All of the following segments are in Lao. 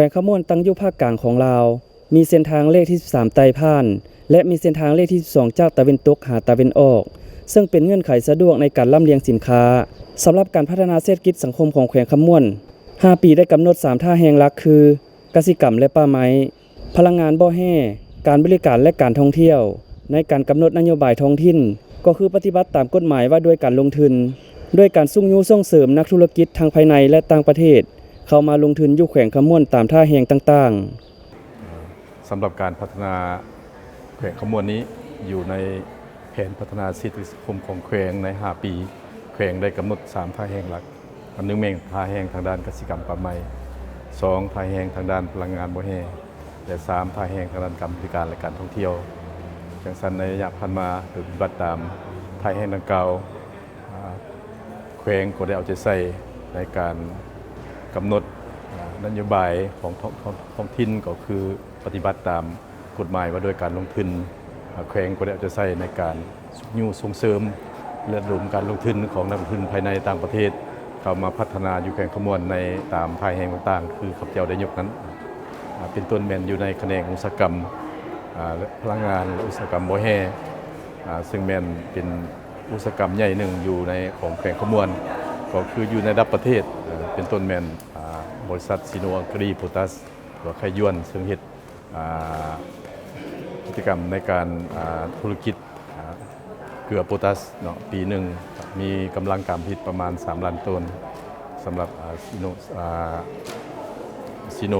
ວງຄຳມ່ວນຕັ້ງຢູ່ພາກກາງຂອງລາວ, ມີເສັ້ນທາງເລກທີສິບສາມໃຕ້ຜ່ານ ແລະ ມີເສັ້ນທາງເລກທີສິບສອງຈາກຕາເວັນຕົກຫາຕາເວັນອອກ, ເຊິ່ງເປັນເງື່ອນໄຂສະດວກໃນການລຳລຽງສິນຄ້າ. ສຳລັບການພັດທະນາເສດຖະກິດສັງຄົມຂອງແຂວງຄຳມ່ວນ, ຫ້າປີໄດ້ກຳນົດສາມທ່າແຮງຫຼັກຄື ກະສິກຳ ແລະ ປ່າໄມ້, ພະລັງງານບໍ່ແຮ່, ການບໍລິການ ແລະ ການທ່ອງທ່ຽວ. ໃນການກຳນົດນະໂຍບາຍທ້ອງຖິ່ນ ກໍຄືປະຕິບັດຕາມກົດໝາຍວ່າດ້ວຍການລົງທຶນ, ດ້ວຍການຊຸກຍູ້ສົ່ງເສີມນັກທຸລະກິດທັງພາຍໃນ ແລະ ຕ່າງປະເທດ ເຂົ້າມາລົງທຶນຢູ່ແຂວງຄຳມ່ວນຕາມທ່າແຮງຕ່າງໆ. ສຳລັບການພັດທະນາແຂວງຄຳມ່ວນນີ້ ຢູ່ໃນແຜນພັດທະນາເສດຖະກິດສັງຄົມຂອງແຂວງໃນຫ້າປີ, ແຂວງໄດ້ກຳນົດສາມທ່າແຮງຫຼັກ. ອັນໜຶ່ງແມ່ນທ່າແຮງທາງດ້ານກະສິກຳປ່າໄມ້, ສອງ ທ່າແຮງທາງດ້ານພະລັງງານບໍ່ແຮ່ ແລະ ສາມ ທ່າແຮງທາງດ້ານການບໍລິການ ແລະ ການທ່ອງທ່ຽວ. ຈັ່ງຊັ້ນໃນໄລຍະຜ່ານມາ ໂດຍປະຕິບັດຕາມທ່າແຮງດັ່ງກ່າວ, ອາ ແຂວງກໍໄດ້ເອົາໃຈໃສ່ໃນການກຳນົດ ອາ ນະໂຍບາຍຂອງທ້ອງ ທ້ອງ ທ້ອງຖິ່ນ ກໍຄືປະຕິບັດຕາມ ກົດໝາຍວ່າດ້ວຍການລົງທຶນ, ແຂວງກໍໄດ້ເອົາໃຈໃສ່ໃນການຊຸກຍູ້ສົ່ງເສີມ ແລະ ລະດົມການລົງທຶນຂອງນັກລົງທຶນພາຍໃນຕ່າງປະເທດ ເຂົ້າມາພັດທະນາຢູ່ແຂວງຄຳມ່ວນໃນຕາມທ່າແຮງຕ່າງໆ ຄືຂ້າພະເຈົ້າໄດ້ຍົກນັ້ນ, ເປັນຕົ້ນແມ່ນຢູ່ໃນຂະແໜງອຸດສາຫະກຳ ແລະ ພະລັງງານ ແລະ ອຸດສາຫະກຳບໍ່ແຮ່, ເຊິ່ງແມ່ນເປັນອຸດສາຫະກຳໃຫຍ່ໜຶ່ງຢູ່ໃນຂອງແຂວງຄຳມ່ວນ ກໍຄືຢູ່ໃນລະດັບປະເທດ, ເປັນຕົ້ນແມ່ນ ບໍລິສັດ ຊີໂນ ອາກຣີ ໂພຕັສ ຫຼືວ່າໄຄຢວນ ເຊິ່ງເຮັດ ອາ ກິດຈະກຳໃນການ ອາ ທຸລະກິດ ອາ ເກືອໂພຕັສເນາະ, ປີໜຶ່ງມີກຳລັງການຜະລິດປະມານສາມລ້ານໂຕນ. ສຳລັບ ອາ ຊີໂນ ອາ ຊີໂນ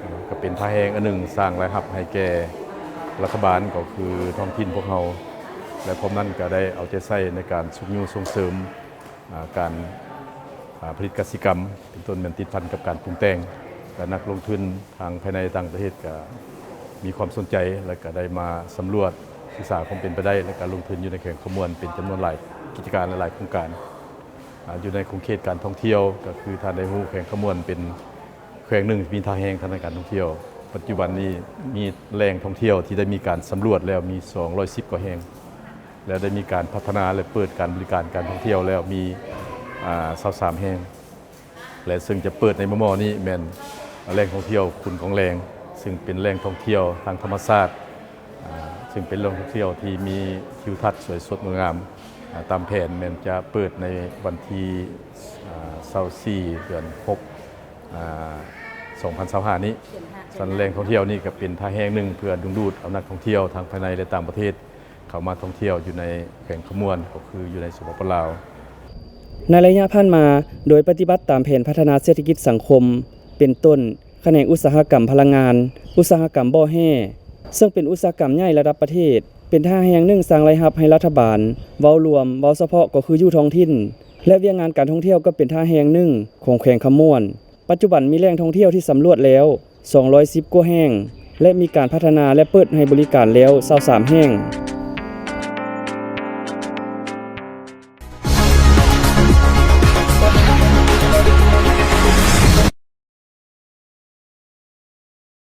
ອາ ກໍເປັນທ່າແຮງອັນໜຶ່ງສ້າງລາຍຮັບໃຫ້ແກ່ລັດຖະບານ ກໍຄືທ້ອງຖິ່ນພວກເຮົາ ແລະ ພ້ອມນັ້ນກໍໄດ້ເອົາໃຈໃສ່ໃນການຊຸກຍູ້ສົ່ງເສີມ ອາ ການ ອາ ຜະລິດກະສິກຳ ເປັນຕົ້ນແມ່ນຕິດພັນກັບການປຸງແຕ່ງ ແລະ ນັກລົງທຶນທັງພາຍໃນ ແລະ ຕ່າງປະເທດກໍມີຄວາມສົນໃຈ ແລະ ກໍໄດ້ມາສຳຫຼວດສຶກສາຄວາມເປັນໄປໄດ້ ແລະ ການລົງທຶນຢູ່ໃນແຂວງຄຳມ່ວນເປັນຈຳນວນຫຼາຍກິດຈະການ ແລະ ຫຼາຍໂຄງການ. ອາ ຢູ່ໃນຂົງເຂດການທ່ອງທ່ຽວ ກໍຄືທ່ານໄດ້ຮູ້ ແຂວງຄຳມ່ວນເປັນແຂວງໜຶ່ງທີ່ມີທ່າແຮງທາງດ້ານການທ່ອງທ່ຽວ. ປັດຈຸບັນນີ້ມີແຫຼ່ງທ່ອງທ່ຽວທີ່ໄດ້ມີການສຳຫຼວດແລ້ວມີສອງຮ້ອຍສິບກວ່າແຫ່ງ ແລະ ໄດ້ມີການພັດທະນາ ແລະ ເປີດການບໍລິການການທ່ອງທ່ຽວແລ້ວມີ ອາ ຊາວສາມແຫ່ງ ແລະ ເຊິ່ງຈະເປີດໃນມໍ່ໆນີ້ແມ່ນແຫຼ່ງທ່ອງທ່ຽວຂຸນກອງແລງ ເຊິ່ງເປັນແຫຼ່ງທ່ອງທ່ຽວທາງທຳມະຊາດ ອາ ເຊິ່ງເປັນແຫຼ່ງທ່ອງທ່ຽວທີ່ມີທິວທັດສວຍສົດງົດງາມ. ອາ ຕາມແຜນແມ່ນຈະເປີດໃນວັນທີ ອາ ຊາວສີ່ ເດືອນຫົກ ອາ ສອງພັນຊາວຫ້ານີ້. ສ່ວນແຫຼ່ງທ່ອງທ່ຽວນີ້ກໍເປັນທ່າແຮງໜຶ່ງເພື່ອດຶງດູດເອົານັກທ່ອງທ່ຽວທັງພາຍໃນ ແລະ ຕ່າງປະເທດ ເຂົ້າມາທ່ອງທ່ຽວຢູ່ໃນແຂວງຄຳມ່ວນ ກໍຄືຢູ່ໃນ ສປປ ລາວ. ໃນໄລຍະຜ່ານມາ, ໂດຍປະຕິບັດຕາມແຜນພັດທະນາເສດຖະກິດສັງຄົມ ເປັນຕົ້ນ ຂະແໜງອຸດສາຫະກຳພະລັງງານ, ອຸດສາຫະກຳບໍ່ແຮ່ ເຊິ່ງເປັນອຸດສາຫະກຳໃຫຍ່ລະດັບປະເທດ, ເປັນທ່າແຮງໜຶ່ງສ້າງລາຍຮັບໃຫ້ລັດຖະບານ ເວົ້າລວມ, ເວົ້າສະເພາະກໍຄືຢູ່ທ້ອງຖິ່ນ ແລະ ວຽກງານການທ່ອງທ່ຽວກໍເປັນທ່າແຮງໜຶ່ງຂອງແຂວງຄຳມ່ວນ. ປັດຈຸບັນມີແຫຼ່ງທ່ອງທ່ຽວທີ່ສຳຫຼວດແລ້ວສອງຮ້ອຍສິບກວ່າແຫ່ງ ແລະ ມີການພັດທະນາ ແລະ ເປີດໃຫ້ບໍລິການແລ້ວຊາວສາມແຫ່ງ.